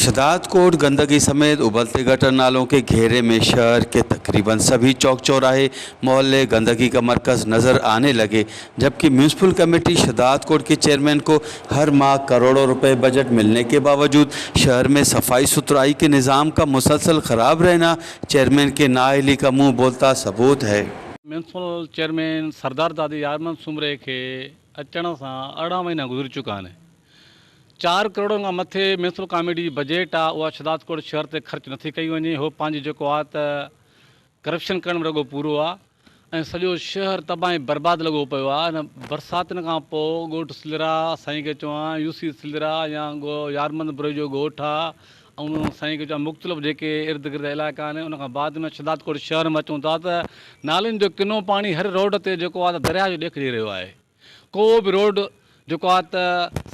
शदादकोट गंदगी समेत उबलते गटर नालों के घेरे में शहर के तकरीबन सभी चौक चौराहे मोहल्ले गंदगी का मरकज़ नज़र आने लगे, जबकि म्यूनसिपल कमेटी शहदादकोट के चेयरमैन को हर माह करोड़ों रुपए बजट मिलने के बावजूद शहर में सफाई सुथराई के निज़ाम का मुसलसल ख़राब रहना चेयरमैन के नाअहली का मुँह बोलता सबूत है। म्यूनसिपल चेयरमैन सरदार दादी यारमंद सुमरे खे अचण सां 18 महीना गुज़री चुका आहिनि। 4 ڪروڙن کان مٿي ميونسپل ڪاميٽي جي بجيٽ آ اها شھدادڪوٽ شهر تي خرچ نٿي ڪئي وڃي. هو پنهنجي جيڪو آ ته ڪرپشن ڪرڻ ۾ رڳو پورو آ ۽ سڄو شهر تباهه ۽ برباد لڳو پيو آ. هن برساتن کان پوء ڳوٺ سلرا سائين کي چوان يو سي سلرا يا يارمند بروهي جو ڳوٺ آ ۽ سائين کي چوان مختلف جيڪي ارد گرد علائقا آهن ان کان بعد ۾ شھدادڪوٽ شهر ۾ اچون ٿا ته نالين جو ڪنو پاڻي هر روڊ تي جيڪو آ ته درياهه جو ڏيک ڏئي رهيو آهي. ڪو به روڊ جيڪو آ ته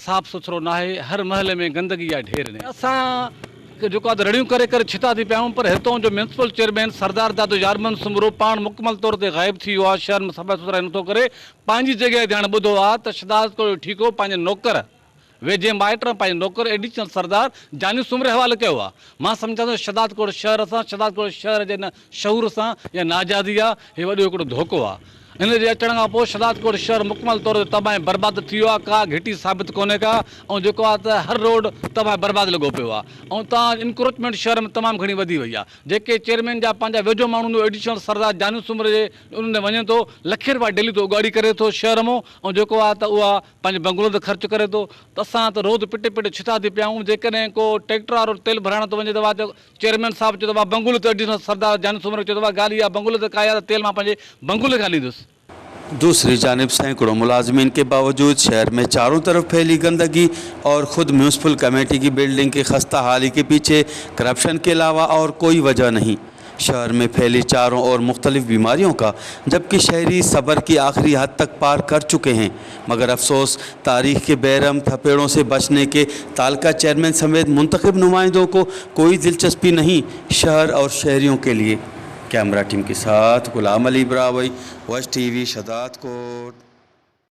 صاف سٿرو ناهي، هر محلي ۾ گندگي جا ڍير آهن. اسان جيڪو آ ته رڙيون ڪري ڪري ڇتا ٿي پيا آهيون پر هتون جو ميونسپل چيئرمين سردار دادو يارمحمد سومرو پاڻ مڪمل طور تي غائب ٿي ويو آ، شهر ۾ صفائي سٿرائي نٿو ڪري، پنهنجي جڳهه تي هاڻي ٻڌو آ ته شھدادڪوٽ جو ٺيڪو پنهنجي نوڪر ويجهي مائٽ ۽ پنهنجي نوڪر ايڊيشنل سردار جاني سومري حوالي ڪيو آ. مان سمجهان ٿو شھدادڪوٽ شهر سان شھدادڪوٽ شهر جي ان شعور سان اها ناجائزي آ، هي وڏو هڪڙو ڌوڪو آ. هن جي اچڻ کان پوء شھدادڪوٽ شهر مڪمل طور تي تباهه ۽ برباد ٿي ويو آ، ڪا گهٽي ثابت ڪونهي ڪا ۽ جيڪو آ ته هر روڊ تباهه برباد لڳو پيو آ ۽ تان انڪروچمينٽ شهر ۾ تمام گهڻي وڌي وئي آ. جيڪي چيئرمين جا پنهنجا ويجهو ماڻهو هوندو ايڊيشنل سردار جاني سومري جي انهن ڏي وڃي ٿو، لکين رپيا ڊيلي ٿو اڳاڙي ڪري ٿو شهر مون ۽ جيڪو آ ته اها پنهنجي بنگلو تي خرچ ڪري ٿو ته اسان ته روز پٽي پٽي ڇتا ٿي پيا آهيون، جيڪڏهن ڪو ٽريڪٽر وارو تيل ڀرائڻ ٿو وڃي ته واهه چيئرمين صاحب چيو ته واهه بنگلو تي ايڊيشنل سردار جاني سومرو چيو ته واهه ڳالهه اها بنگلو تي ڪا آهي ته تيل مان پنهنجي بنگلي کان ڏيندس. دوسري جانب سينڪڙون ملازمين ڪي باوجود شهر ۾ چارون طرف ڦهلي گندگي اور خود ميونسپل ڪميٽي ڪي بلڊنگ ڪي خسته حالي ڪي پيڇي ڪرپشن ڪي علاوه اور ڪوئي وجه نهين. शहर में फैली चारों ओर मुख्तलिफ बीमारियों का, जबकि शहरी सब्र की आखिरी हद तक पार कर चुके हैं, मगर अफसोस तारीख के बेरहम थपेड़ों से बचने के तालका चेयरमैन समेत मुंतखब नुमाइंदों को कोई दिलचस्पी नहीं शहर और शहरियों के लिए। कैमरा टीम के साथ गुलाम अली ब्रावई, वश टीवी, शहदादकोट।